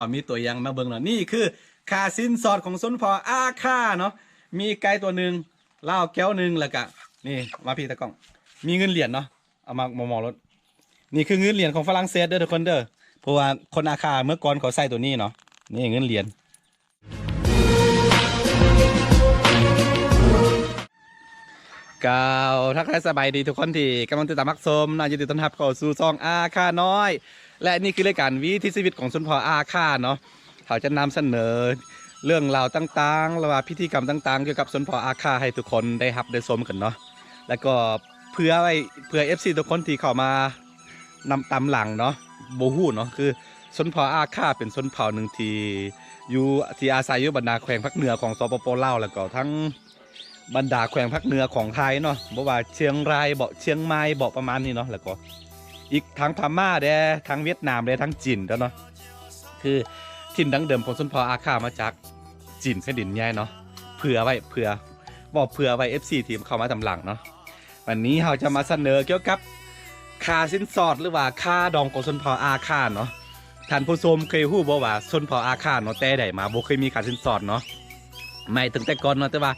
ມີຕົວຢ່າງມາເບິ່ງເນາະ. ນີ້ຄືຄ່າສິນສອດຂອງຊົນເຜົ່າອາຄາເນາະ. ມີໄກ່ຕົວໜຶ່ງ, ເຫຼົ້າແກ້ວໜຶ່ງ ແລ້ວກະ ນີ້ ມາພີ້ຕາກ້ອງ, ມີເງິນຫຼຽນເນາະ. ເອົາມາໝໍໆໂລດ. ນີ້ຄືເງິນຫຼຽນຂອງຝຣັ່ງເສດເດີທຸກຄົນເດີ, ເພາະວ່າຄົນອາຄາເມື່ອກ່ອນເຂົາໃຊ້ຕົວນີ້ເນາະ. ນີ້ເງິນຫຼຽນ. ກ່າວທັກທາຍສະບາຍດີທຸກຄົນທີ່ກຳລັງຕິດຕາມຮັບຊົມເນາະ. ຍິນດີຕ້ອນຮັບເຂົ້າສູ່ຊ່ອງອາຄານ້ອຍ ແລະ ນີ້ຄືລາຍການວິຖີຊີວິດຂອງຊົນເຜົ່າອາຄາເນາະ. ເຮົາຈະນຳສະເໜີເລື່ອງລາວຕ່າງໆ ຫຼືວ່າພິທີກຳຕ່າງໆ ກ່ຽວກັບຊົນເຜົ່າອາຄາໃຫ້ທຸກຄົນໄດ້ຮັບໄດ້ຊົມກັນເນາະ. ແລ້ວກໍເຜື່ອໄວ້ ເຜື່ອເອັຟຊີທຸກຄົນທີ່ເຂົ້າມານຳຕາມຫຼັງເນາະ ບໍ່ຮູ້ເນາະ, ຄືຊົນເຜົ່າອາຄາເປັນຊົນເຜົ່າໜຶ່ງທີ່ຢູ່ ທີ່ອາໄສຢູ່ບັນດາແຂວງພາກເໜືອຂອງ ສປປ ລາວ ແລ້ວກໍທັງບັນດາແຂວງພາກເໜືອຂອງໄທເນາະ, ບໍ່ວ່າຊຽງລາຍເບາະ ຊຽງໃໝ່ເບາະ ປະມານນີ້ເນາະ, ແລ້ວກໍອີກທັງພະມ້າແດ່ ທັງຫວຽດນາມແດ່ ທັງຈີນແດ່ເນາະ. ຄືຖິ່ນດັ້ງເດີມຂອງຊົນເຜົ່າອາຄາມາຈາກຈີນແຜ່ນດິນໃຫຍ່ເນາະ. ເຜື່ອໄວ້ ເຜື່ອ ເວົ້າເຜື່ອໄວ້ເອັຟຊີທີ່ເຂົ້າມາຕາມຫຼັງເນາະ. ວັນນີ້ເຮົາຈະມາສະເໜີກ່ຽວກັບຄ່າສິນສອດ ຫຼືວ່າຄ່າດອງຂອງຊົນເຜົ່າອາຄາເນາະ. ທ່ານຜູ້ຊົມເຄີຍຮູ້ບໍ່ວ່າຊົນເຜົ່າອາຄາເນາະ ແຕ່ໃດມາບໍ່ເຄີຍມີຄ່າສິນສອດເນາະ, ໝາຍເຖິງແຕ່ກ່ອນເນາະ. ແຕ່ວ່າ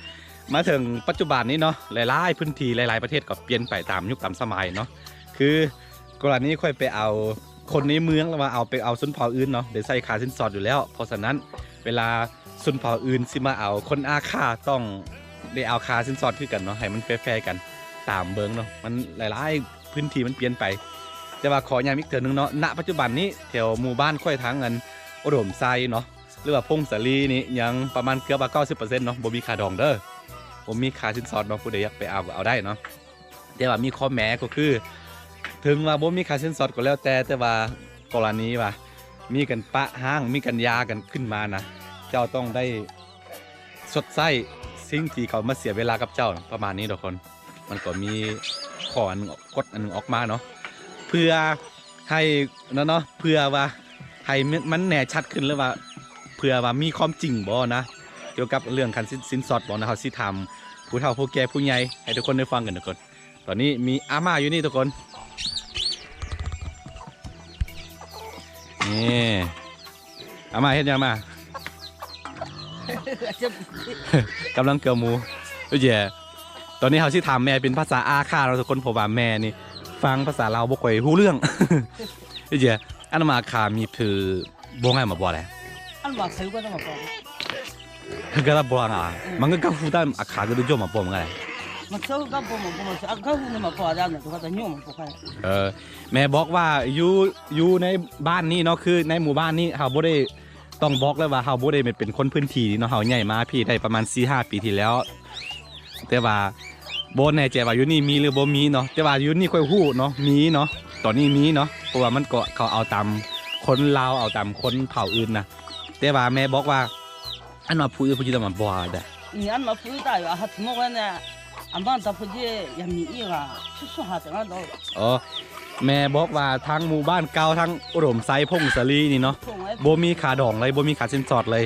ມາເຖິງປັດຈຸບັນນີ້ເນາະ ຫຼາຍໆພື້ນທີ່ ຫຼາຍໆປະເທດກໍປ່ຽນໄປຕາມຍຸກຕາມສະໄໝເນາະ. ຄື ກໍລະນີຂ້ອຍໄປເອົາຄົນໃນເມືອງ ຫຼືວ່າເອົາ ໄປເອົາຊົນເຜົ່າອື່ນເນາະ ໄດ້ໃຊ້ຄ່າສິນສອດຢູ່ແລ້ວ. ເພາະສະນັ້ນ ເວລາຊົນເຜົ່າອື່ນຊິມາເອົາຄົນອາຄາ ຕ້ອງໄດ້ເອົາຄ່າສິນສອດຄືກັນເນາະ ໃຫ້ມັນແຟໆກັນ. ຕາມເບິ່ງເນາະ ມັນຫຼາຍໆພື້ນທີ່ມັນປ່ຽນໄປ. ແຕ່ວ່າຂໍຢ້ຳອີກເທື່ອໜຶ່ງເນາະ, ນະປັດຈຸບັນນີ້ແຖວໝູ່ບ້ານຂ້ອຍທາງອັນອຸດົມໄຊເນາະ ຫຼືວ່າຜົ້ງສາລີນີ້ ຍັງປະມານເກືອບວ່າເກົ້າສິບເປີເຊັນເນາະ ບໍ່ມີຄ່າດອງເດີ, ບໍ່ມີຄ່າສິນສອດເນາະ. ຜູ້ໃດຢາກໄປເອົາກໍເອົາໄດ້ເນາະ. ແຕ່ວ່າມີຂໍ້ແມ້ກໍຄື ເຖິງວ່າບໍ່ມີຄ່າສິນສອດກໍແລ້ວແຕ່ ແຕ່ວ່າກໍລະນີວ່າມີການປະຮ້າງ ມີການຢ່າກັນຂຶ້ນມານະ ເຈົ້າຕ້ອງໄດ້ຊົດໃຊ້ສິ່ງທີ່ເຂົາມາເສຍເວລາກັບເຈົ້າ ປະມານນີ້ທຸກຄົນ. ມັນກໍມີຂໍ້ອັນ ກົດອັນໜຶ່ງອອກມາເນາະ ເພື່ອໃຫ້ນັ້ນເນາະ ເພື່ອວ່າໃຫ້ມັນແນ່ຊັດຂຶ້ນ ຫຼືວ່າເພື່ອວ່າມີຄວາມຈິງບໍ່ນະ ກ່ຽວກັບເລື່ອງຄັນສິນ ສິນສອດບໍ່ນະ. ເຮົາຊິຖາມຜູ້ເຖົ້າຜູ້ແກ່ຜູ້ໃຫຍ່ໃຫ້ທຸກຄົນໄດ້ຟັງກັນທຸກຄົນ. ຕອນນີ້ມີອາມ່າຢູ່ນີ້ທຸກຄົນ. ນີ້ ອາມ່າເຮັດຫຍັງມາ? ກຳລັງເກືອໝູ. ໂອເຄ ຕອນນີ້ເຮົາຊິຖາມແມ່ເປັນພາສາອາຂ່າເນາະທຸກຄົນ ເພາະວ່າແມ່ນີ້ຟັງພາສາລາວບໍ່ຄ່ອຍຮູ້ເລື່ອງ. ໂອເຄ ອາມ່າ ອາຂ່າມີຄື Buang ai ma bua le. An ma sai ko ma ko. Gara buang a. Manga ka futa a ka do jo ma bua manga le. Ma sai ka bua ma bua ma sai ka hu ne ma bua da na to ka ta nyo ma bua ka. ເອີ ແມ່ບອກວ່າຢູ່ ຢູ່ໃນບ້ານນີ້ເນາະ ຄືໃນໝູ່ບ້ານນີ້ ເຮົາບໍ່ໄດ້ ຕ້ອງບອກເລີຍວ່າເຮົາບໍ່ໄດ້ເປັນຄົນພື້ນທີ່ນີ້ເນາະ ເຮົາຍ້າຍມາພີ້ໄດ້ປະມານສີ່ຫ້າປີທີ່ແລ້ວ. ແຕ່ວ່າບໍ່ແນ່ໃຈວ່າຢູ່ນີ້ມີຫຼືບໍ່ມີເນາະ ແຕ່ວ່າຢູ່ນີ້ຂ້ອຍຮູ້ເນາະ ມີເນາະ ຕອນນີ້ມີເນາະ ເພາະວ່າມັນກໍເຂົາເອົາຕາມຄົນລາວ ເອົາຕາມຄົນເຜົ່າອື່ນນະ. ແຕ່ວ່າແມ່ບອກວ່າ An ma phuyu phuyu ta ma bua da. Ni an ma phuyu ta yo a hat mo ne. An ban ta phuyu ya mi i ga. Su su hat nga do. ອໍ ແມ່ບອກວ່າທາງໝູ່ບ້ານເກົ່າ ທາງອຸດົມໄຊ ຜົ້ງສາລີນີ້ເນາະ ບໍ່ມີຄ່າດອງເລີຍ ບໍ່ມີຄ່າສິນສອດເລີຍ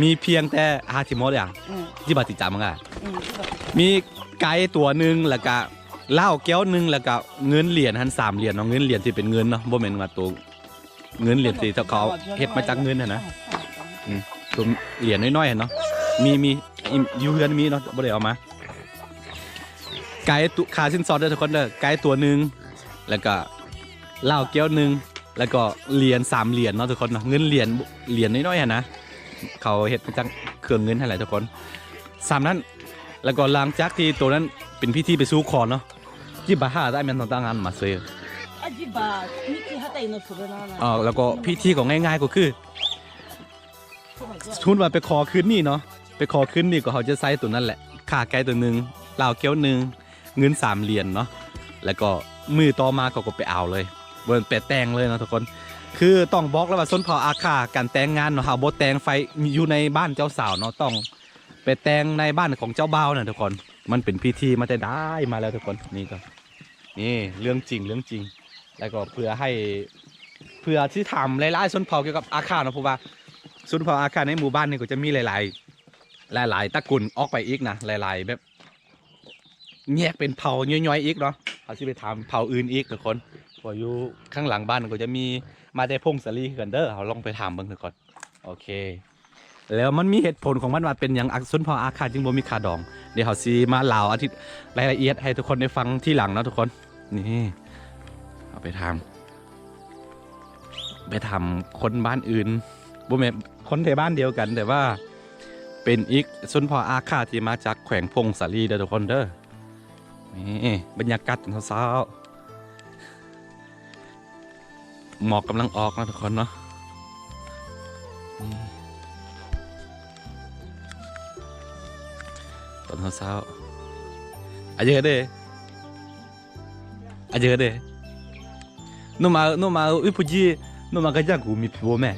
ມີພຽງແຕ່ Hati mo ya. ອືມ ຈິບາຕິຈາມັງກະ ອືມ ມີໄກ່ຕົວໜຶ່ງ ແລ້ວກະເຫຼົ້າແກ້ວໜຶ່ງ ແລ້ວກະເງິນຫຼຽນຫັ້ນສາມຫຼຽນເນາະ ເງິນຫຼຽນທີ່ເປັນເງິນເນາະ ບໍ່ແມ່ນວ່າໂຕເງິນຫຼຽນທີ່ເຂົາເຮັດມາຈາກເງິນຫັ້ນນະ ອືມ ໂຕຫຼຽນນ້ອຍໆຫັ້ນເນາະ ມີ ມີ ຢູ່ເຮືອນມີເນາະ ບໍ່ໄດ້ເອົາມາ ໄກ່ຕຸ ຄ່າສິນສອດເດີທຸກຄົນເດີ ໄກ່ຕົວໜຶ່ງ ແລ້ວກໍເຫຼົ້າແກ້ວໜຶ່ງ ແລ້ວກໍຫຼຽນສາມຫຼຽນເນາະທຸກຄົນເນາະ ເງິນຫຼຽນ ຫຼຽນນ້ອຍໆຫັ້ນນະ ເຂົາເຮັດມາຈາກເຄື່ອງເງິນຫັ້ນແຫຼະທຸກຄົນ ສ່ຳນັ້ນ ແລ້ວກໍຫຼັງຈາກທີ່ໂຕນັ້ນເປັນພິທີໄປສູ່ຂໍເນາະ Jibaha ta men tang an ma sui. A jiba ni ki hata ino sube na na. ອໍ ແລ້ວກໍພິທີກໍງ່າຍໆກໍຄື ສົມມຸດວ່າໄປຂໍຄືນນີ້ເນາະ ໄປຂໍຄືນນີ້ກໍເຮົາຈະໃຊ້ຕົວນັ້ນແຫຼະ ຂ້າໄກ່ຕົວໜຶ່ງ ເຫຼົ້າແກ້ວໜຶ່ງ ເງິນສາມຫຼຽນເນາະ ແລ້ວກໍມື້ຕໍ່ມາເຂົາກໍໄປເອົາເລີຍ ເບິ່ງ ໄປແຕ່ງເລີຍເນາະທຸກຄົນ. ຄືຕ້ອງບອກເລີຍວ່າຊົນເຜົ່າອາຂ່າ ການແຕ່ງງານເນາະ ເຮົາບໍ່ແຕ່ງໄຟຢູ່ໃນບ້ານເຈົ້າສາວເນາະ ຕ້ອງໄປແຕ່ງໃນບ້ານຂອງເຈົ້າບ່າວນະທຸກຄົນ. ມັນເປັນພິທີມາແຕ່ໃດມາແລ້ວທຸກຄົນ. ນີ້ກໍ ນີ້ເລື່ອງຈິງ ເລື່ອງຈິງ ແລ້ວກໍເພື່ອໃຫ້ ເພື່ອຊິຖາມຫຼາຍໆຊົນເຜົ່າກ່ຽວກັບອາຂ່າເນາະ ເພາະວ່າຊົນເຜົ່າອາຂ່າໃນໝູ່ບ້ານນີ້ກໍຈະມີຫຼາຍໆ ຫຼາຍໆຕະກຸນອອກໄປອີກນະ ຫຼາຍໆແບບ ແຍກເປັນເຜົ່າຍ່ອຍໆອີກເນາະ. ເຮົາຊິໄປຖາມເຜົ່າອື່ນອີກທຸກຄົນ ເພາະຢູ່ຂ້າງຫຼັງບ້ານກໍຈະມີມາແຕ່ຜົ້ງສາລີຄືກັນເດີ. ເຮົາລອງໄປຖາມເບິ່ງທຸກຄົນ. ໂອເຄ ແລ້ວມັນມີເຫດຜົນຂອງມັນວ່າເປັນຫຍັງ ອາ ຊົນເຜົ່າອາຄາຈຶ່ງບໍ່ມີຄ່າດອງ. ດຽວເຮົາຊິມາເລົ່າອະທິ ລາຍລະອຽດໃຫ້ທຸກຄົນໄດ້ຟັງທີຫຼັງເນາະທຸກຄົນ. ນີ້ ເຮົາໄປຖາມ ໄປຖາມຄົນບ້ານອື່ນ ບໍ່ແມ່ນ ຄົນແຖວບ້ານດຽວກັນ ແຕ່ວ່າເປັນອີກຊົນເຜົ່າອາຄາທີ່ມາຈາກແຂວງຜົ້ງສາລີເດີທຸກຄົນເດີ. ນີ້ບັນຍາກາດຕອນເຊົ້າໆ ໝອກກຳລັງອອກເນາະທຸກຄົນເນາະ. ອືມ ຕອນເຊົ້າໆ ອາເຢີເດ້ ອາເຢີເດ້. ໂນມາ ໂນມາ ອຸຍ ພຸດຈີ ໂນມາກະຢາກຮູ້ມີຜິວແມ່.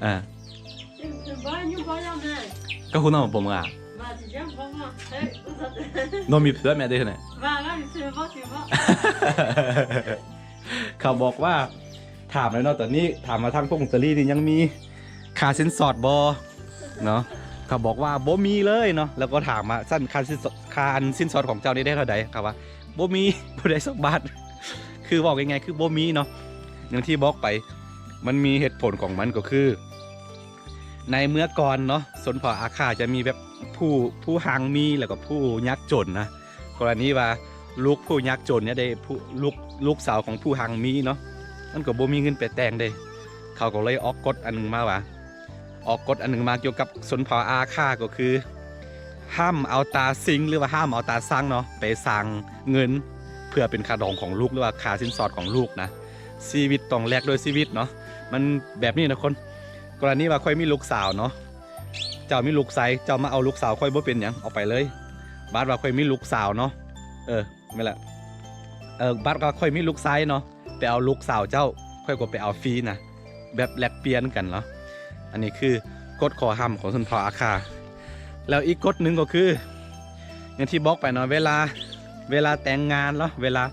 ອາ ກະຫູນ້ອງບໍ່ມາ. ໂນມີເພື່ອນແມ່ເດ້ນະ. ເຂົາບອກວ່າ ຖາມແລ້ວເນາະ ຕອນນີ້ຖາມມາທາງຜົ້ງສາລີນີ້ຍັງມີຄ່າສິນສອດບໍ່ເນາະ. ເຂົາບອກວ່າບໍ່ມີເລີຍເນາະ. ແລ້ວກໍຖາມວ່າ ຊັ້ນຄ່າສິນສອດ ຄ່າອັນສິນສອດຂອງເຈົ້ານີ້ໄດ້ເທົ່າໃດ? ເຂົາວ່າບໍ່ມີ ບໍ່ໄດ້ສັກບາດ. ຄືເວົ້າງ່າຍໆ ຄືບໍ່ມີເນາະ. ຢ່າງທີ່ບອກໄປ ມັນມີເຫດຜົນຂອງມັນ ກໍຄື ໃນເມື່ອກ່ອນເນາະ ຊົນເຜົ່າອາຄາຈະມີແບບຜູ້ ຜູ້ຮັ່ງມີ ແລ້ວກໍຜູ້ຍາກຈົນນະ. ກໍລະນີວ່າລູກຜູ້ຍາກຈົນເນຍໄດ້ ຜູ້ ລູກ ລູກສາວຂອງຜູ້ຮັ່ງມີເນາະ ມັນກໍບໍ່ມີເງິນໄປແຕ່ງເດ້. ເຂົາກໍເລີຍອອກກົດອັນໜຶ່ງມາວ່າ ອອກກົດອັນໜຶ່ງມາກ່ຽວກັບຊົນເຜົ່າອາຄາ ກໍຄືຫ້າມເອົາຕາຊິງ ຫຼືວ່າຫ້າມເອົາຕາຊັງເນາະ ໄປສ້າງເງິນເພື່ອເປັນຄ່າດອງຂອງລູກ ຫຼືວ່າຄ່າສິນສອດຂອງລູກນະ. ຊີວິດຕ້ອງແລກດ້ວຍຊີວິດເນາະ. ມັນແບບນີ້ນະຄົນ. ກໍລະນີວ່າຂ້ອຍມີລູກສາວເນາະ ເຈົ້າມີລູກຊາຍ ເຈົ້າມາເອົາລູກສາວຂ້ອຍບໍ່ເປັນຫຍັງ ເອົາໄປເລີຍ. ບາດວ່າຂ້ອຍມີລູກສາວເນາະ ເອີ ແມ່ນລະ ເອີ ບາດວ່າຂ້ອຍມີລູກຊາຍເນາະ ໄປເອົາລູກສາວເຈົ້າ ຂ້ອຍກໍໄປເອົາຟຣີນະ. ແບບແລກປ່ຽນກັນເນາະ. ອັນນີ້ຄືກົດຂໍ້ຫ້າມຂອງຊົນເຜົ່າອາຄາ. ແລ້ວອີກກົດໜຶ່ງກໍຄື ຢ່າງທີ່ບອກໄປເນາະ ເວລາ ເວລາແຕ່ງງານເນາະ ເວລາ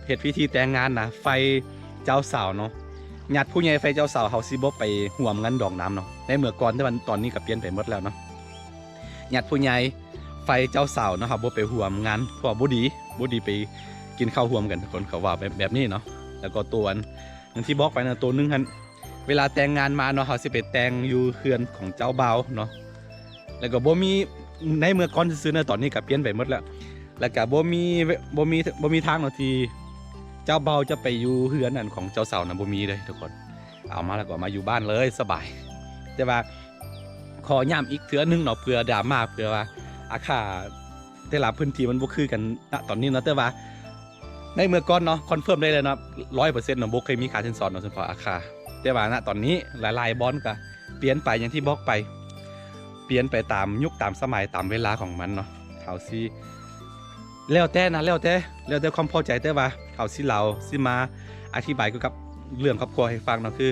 ເຮັດພິທີແຕ່ງງານນະ ຝ່າຍເຈົ້າສາວເນາະ ຍາດຜູ້ໃຫຍ່ຝ່າຍເຈົ້າສາວເຮົາຊິບໍ່ໄປຮ່ວມງານດອງນຳເນາະ ໃນເມື່ອກ່ອນ. ແຕ່ວ່າຕອນນີ້ກໍປ່ຽນໄປໝົດແລ້ວເນາະ. ຍາດຜູ້ໃຫຍ່ຝ່າຍເຈົ້າສາວເນາະ ເຮົາບໍ່ໄປຮ່ວມງານ ເພາະວ່າບໍ່ດີ ບໍ່ດີໄປກິນເຂົ້າຮ່ວມກັນ. ຄົນເຂົາວ່າແບບ ແບບນີ້ເນາະ. ແລ້ວກໍໂຕອັນ ຢ່າງທີ່ບອກໄປນະ ໂຕໜຶ່ງຫັ້ນ ເວລາແຕ່ງງານມາເນາະ ເຮົາຊິໄປແຕ່ງຢູ່ເຮືອນຂອງເຈົ້າບ່າວເນາະ ແລ້ວກໍບໍ່ມີ ໃນເມື່ອກ່ອນຊື່ໆເນາະ ຕອນນີ້ກໍປ່ຽນໄປໝົດແລ້ວ. ແລ້ວກໍບໍ່ມີ ບໍ່ມີ ບໍ່ມີທາງເນາະ ທີ່ເຈົ້າບ່າວຈະໄປຢູ່ເຮືອນອັນຂອງເຈົ້າສາວນະ ບໍ່ມີເລີຍທຸກຄົນ. ເອົາມາແລ້ວກໍມາຢູ່ບ້ານເລີຍ ສະບາຍ. ແຕ່ວ່າຂໍຢ້ຳອີກເທື່ອໜຶ່ງເນາະ ເພື່ອດຣາມາ ເພື່ອວ່າອາຄາ ແຕ່ລະພື້ນທີ່ມັນບໍ່ຄືກັນນະຕອນນີ້ເນາະ. ແຕ່ວ່າໃນເມື່ອກ່ອນເນາະ ຄອນເຟີມໄດ້ເລີຍເນາະ ຮ້ອຍເປີເຊັນເນາະ ບໍ່ເຄີຍມີຄ່າສິນສອດເນາະ ສະເພາະອາຄາ. ແຕ່ວ່ານະຕອນນີ້ຫຼາຍໆບ່ອນກໍປ່ຽນໄປ ຢ່າງທີ່ບອກໄປ ປ່ຽນໄປຕາມຍຸກຕາມສະໄໝ ຕາມເວລາຂອງມັນເນາະ. ເຮົາຊິ ແລ້ວແຕ່ນະ ແລ້ວແຕ່ ແລ້ວແຕ່ຄວາມພໍໃຈ. ແຕ່ວ່າເຮົາຊິເລົ່າ ຊິມາອະທິບາຍກ່ຽວກັບເລື່ອງຄອບຄົວໃຫ້ຟັງເນາະ. ຄື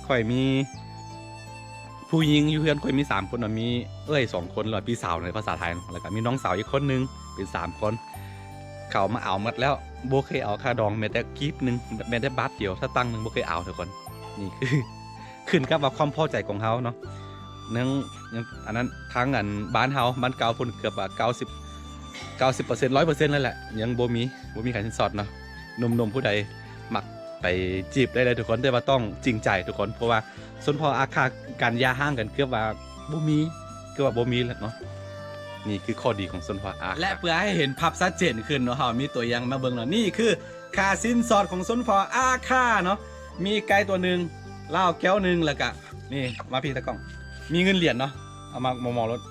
ຂ້ອຍມີ ຜູ້ຍິງຢູ່ເຮືອນຂ້ອຍມີສາມຄົນເນາະ ມີເອື້ອຍສອງຄົນ ແລ້ວມີພີ່ສາວໃນພາສາໄທເນາະ ແລ້ວກໍມີນ້ອງສາວອີກຄົນໜຶ່ງ ເປັນສາມຄົນ. ເຂົາມາເອົາໝົດແລ້ວ ບໍ່ເຄີຍເອົາຄ່າດອງແມ້ແຕ່ກີບໜຶ່ງ ແມ້ແຕ່ບາດດຽວ ສະຕັງໜຶ່ງ ບໍ່ເຄີຍເອົາທຸກຄົນ. ນີ້ຄືຂຶ້ນກັບວ່າຄວາມພໍໃຈຂອງເຮົາເນາະ. ຍັງ ຍັງ ອັນນັ້ນ ທາງອັນບ້ານເຮົາ ບ້ານເກົ່າພຸ້ນ ເກືອບວ່າເກົ້າສິບ ເກົ້າສິບເປີເຊັນ ຮ້ອຍເປີເຊັນເລີຍແຫຼະ ຍັງບໍ່ມີ ບໍ່ມີຄ່າສິນສອດເນາະ. ໜຸ່ມໆຜູ້ໃດມັກໄປຈີບໄດ້ເລີຍທຸກຄົນ ແຕ່ວ່າຕ້ອງຈິງໃຈທຸກຄົນ ເພາະວ່າ ຊົນເຜົ່າອາຄາ ການຢ່າຮ້າງກັນເກືອບວ່າບໍ່ມີ ເກືອບວ່າບໍ່ມີແລ້ວເນາະ. ນີ້ຄືຂໍ້ດີຂອງຊົນເຜົ່າອາຄາ ແລະ ເພື່ອໃຫ້ເຫັນພາບຊັດເຈນຂຶ້ນເນາະ ເຮົາມີຕົວຢ່າງມາເບິ່ງເນາະ. ນີ້ຄືຄ່າສິນສອດຂອງຊົນເຜົ່າອາຄາເນາະ ມີໄກ່ຕົວໜຶ່ງ ເຫຼົ້າແກ້ວໜຶ່ງ ແລ້ວກະນີ້ ມາພີ້ຕາກ້ອງ ມີເງິນຫຼຽນເນາະ ເອົາມາໝໍໆໂລດ.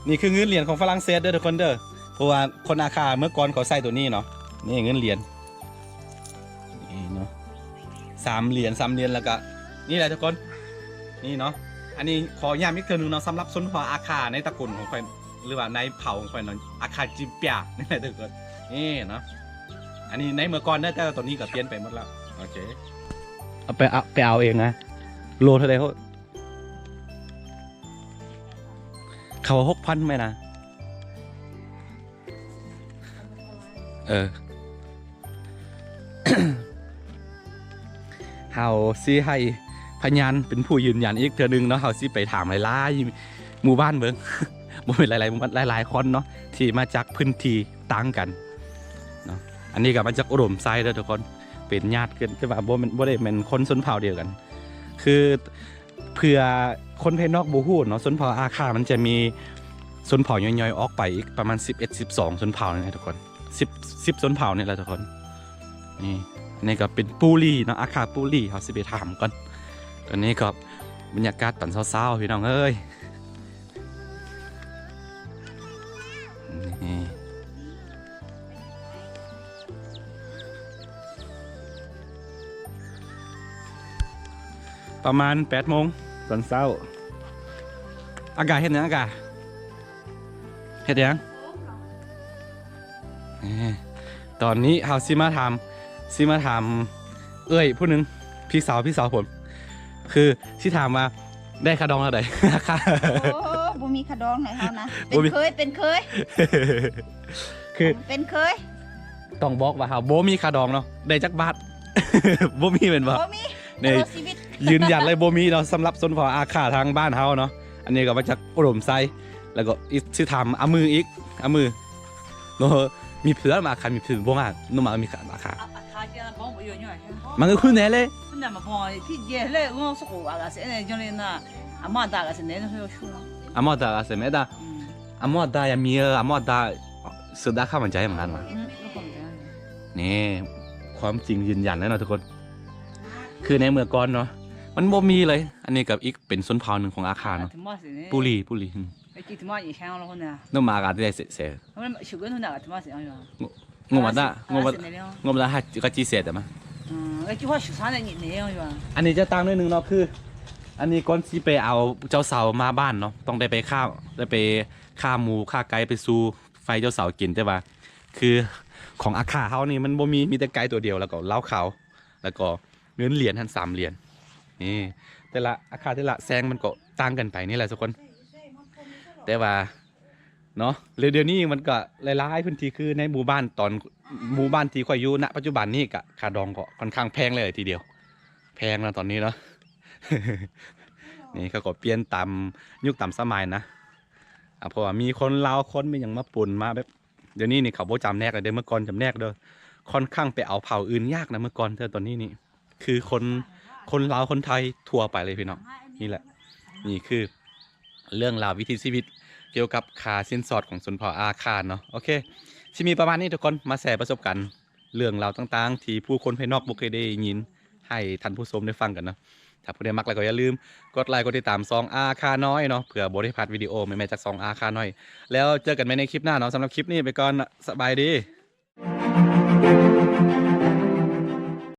ນີ້ຄືເງິນຫຼຽນຂອງຝຣັ່ງເສດເດີທຸກຄົນເດີ ເພາະວ່າຄົນອາຄາເມື່ອກ່ອນເຂົາໃຊ້ຕົວນີ້ເນາະ. ນີ້ເງິນຫຼຽນ ນີ້ເນາະ ສາມຫຼຽນ ສາມຫຼຽນ ແລ້ວກະນີ້ແຫຼະທຸກຄົນ ນີ້ເນາະ. ອັນນີ້ຂໍຢ້ຳອີກເທື່ອໜຶ່ງເນາະ ສຳລັບຊົນເຜົ່າອາຄາໃນຕະກຸນຂອງຂ້ອຍ ຫຼືວ່າໃນເຜົ່າຂອງຂ້ອຍເນາະ ອາຄາຈິມປຽ ນີ້ແຫຼະທຸກຄົນ ນີ້ເນາະ. ອັນນີ້ໃນເມື່ອກ່ອນເດີ ແຕ່ວ່າຕອນນີ້ກໍປ່ຽນໄປໝົດແລ້ວ. ໂອເຄ ເອົາໄປ ເອົາ ໄປເອົາເອງນະ ໂລເທົ່າໃດໂຫ? ເຂົາຫົກພັນແມ່ນນະ. ເອີ ເຮົາຊິໃຫ້ພະຍານເປັນຜູ້ຢືນຢັນອີກເທື່ອໜຶ່ງເນາະ. ເຮົາຊິໄປຖາມຫຼາຍໆໝູ່ບ້ານເບິ່ງ ບໍ່ແມ່ນຫຼາຍໆໝູ່ບ້ານ ຫຼາຍໆຄົນເນາະ ທີ່ມາຈາກພື້ນທີ່ຕ່າງກັນເນາະ. ອັນນີ້ກໍມາຈາກອຸດົມໄຊເດີທຸກຄົນ ເປັນຍາດກັນ ແຕ່ວ່າບໍ່ແມ່ນ ບໍ່ໄດ້ແມ່ນຄົນຊົນເຜົ່າດຽວກັນ. ຄື ເພື່ອຄົນພາຍນອກບໍ່ຮູ້ເນາະ ຊົນເຜົ່າອາຄາມັນຈະມີຊົນເຜົ່າຍ່ອຍໆອອກໄປອີກປະມານສິບເອັດ ສິບສອງຊົນເຜົ່ານີ້ແຫຼະທຸກຄົນ ສິບ ສິບຊົນເຜົ່ານີ້ແຫຼະທຸກຄົນ. ນີ້ ນີ້ກໍເປັນປູລີເນາະ ອາຄາປູລີ ເຮົາຊິໄປຖາມກ່ອນ. ຕອນນີ້ກໍບັນຍາກາດຕອນເຊົ້າໆ ພີ່ນ້ອງເອີຍ. ນີ້ ປະມານແປດໂມງຕອນເຊົ້າ. ອາກາເຮັດຫຍັງ? ອາກາເຮັດຫຍັງ? ນີ້ ຕອນນີ້ເຮົາຊິມາຖາມ ຊິມາຖາມເອື້ອຍຜູ້ໜຶ່ງ ພີ່ສາວ ພີ່ສາວຜົມ ຄືຊິຖາມວ່າ ໄດ້ຄ່າດອງເທົ່າໃດ? ໂອ້ ບໍ່ມີຄ່າດອງໃຫ້ເຮົານະ ບໍ່ມີ ເປັນເຄີຍ ເປັນເຄີຍ ຄືເປັນເຄີຍ ຕ້ອງບອກວ່າເຮົາບໍ່ມີຄ່າດອງເນາະ ໄດ້ຈັກບາດ ບໍ່ມີແມ່ນບໍ່? ບໍ່ມີ ນີ້ ຕະຫຼອດຊີວິດ ຢືນຢັນເລີຍບໍ່ມີເນາະ ສຳລັບຊົນເຜົ່າອາຄາທາງບ້ານເຮົາເນາະ. ອັນນີ້ກໍມາຈາກອຸດົມໄຊ ແລ້ວກໍອີກ ຊິຖາມອາມືອີກ ອາມື ເນາະ ມີເພື່ອນມາ ອາຄາມີເພື່ອນບໍ່? ມາ ໜູມາມີອາຄາ ມາຄືແນ່ເລີຍ ອາມາດາອາເຊເມດາ ອາມາດາມີ ອາມາດາເສືອດາຄາມັນໃຈເໝືອນກັນວ່າ ນີ້ ຄວາມຈິງຢືນຢັນແລ້ວເນາະທຸກຄົນ ຄືໃນເມື່ອກ່ອນເນາະ ມັນບໍ່ມີເລີຍ. ອັນນີ້ກໍອີກເປັນຊົນເຜົ່າໜຶ່ງຂອງອາຄາເນາະ ປູລີ ປູລີ Aquí te vas y echando los jones. ໂນມາກາເດເສ ໂນມາດາ ໂນມາດາ ໂນມາດາກະຈິເສດມາ. ອັນນີ້ຈະຕ່າງໜ້ອຍໜຶ່ງເນາະ ຄື ອັນນີ້ກ່ອນຊິໄປເອົາເຈົ້າສາວມາບ້ານເນາະ ຕ້ອງໄດ້ໄປຂ້າ ໄດ້ໄປຂ້າໝູຂ້າໄກ່ໄປສູ່ໄຟເຈົ້າສາວກິນ. ແຕ່ວ່າຄືຂອງອາຄາເຮົານີ້ມັນບໍ່ມີ ມີແຕ່ໄກ່ຕົວດຽວ ແລ້ວກໍເຫຼົ້າຂາວ ແລ້ວກໍເງິນຫຼຽນຫັ້ນສາມຫຼຽນ. ນີ້ ແຕ່ລະອາຄາ ແຕ່ລະແຊງມັນກໍຕ່າງກັນໄປນີ້ແຫຼະທຸກຄົນ ແຕ່ວ່າ ເນາະ ແລ້ວດຽວນີ້ມັນກໍຫຼາຍໆພື້ນທີ່ ຄືໃນໝູ່ບ້ານຕອນ ໝູ່ບ້ານທີ່ຂ້ອຍຢູ່ນະປັດຈຸບັນນີ້ ກະຄ່າດອງກໍຄ່ອນຂ້າງແພງເລີຍທີດຽວ ແພງເນາະຕອນນີ້ເນາະ. ນີ້ເຂົາກໍປ່ຽນຕາມຍຸກຕາມສະໄໝນະ ອາ ເພາະວ່າມີຄົນລາວຄົນມີຫຍັງມາປົນມາແບບ ດຽວນີ້ນີ້ເຂົາບໍ່ຈຳແນກແລ້ວເດີ ເມື່ອກ່ອນຈຳແນກເດີ ຄ່ອນຂ້າງໄປເອົາເຜົ່າອື່ນຍາກນະ ເມື່ອກ່ອນ ແຕ່ຕອນນີ້ນີ້ ຄືຄົນ ຄົນລາວຄົນໄທທົ່ວໄປເລີຍພີ່ນ້ອງ. ນີ້ແຫຼະ ນີ້ຄືເລື່ອງລາວວິຖີຊີວິດກ່ຽວກັບຄ່າສິນສອດຂອງຊົນເຜົ່າອາຄາເນາະ. ໂອເຄ ຊິມີປະມານນີ້ທຸກຄົນ ມາແຊປະສົບການເລື່ອງລາວຕ່າງໆ ທີ່ຜູ້ຄົນພາຍນອກບໍ່ເຄີຍໄດ້ຍິນ ໃຫ້ທ່ານຜູ້ຊົມໄດ້ຟັງກັນເນາະ. ຖ້າຜູ້ໃດມັກແລ້ວກໍຢ່າລືມກົດໄລກົດຕິດຕາມຊ່ອງອາຄານ້ອຍເນາະ ເພື່ອບໍ່ໄດ້ພາດວິດີໂອໃໝ່ໆຈາກຊ່ອງອາຄານ້ອຍ. ແລ້ວເຈີກັນໃໝ່ໃນຄລິບໜ້າເນາະ. ສຳລັບຄລິບນີ້ໄປກ່ອນ ສະບາຍດີ.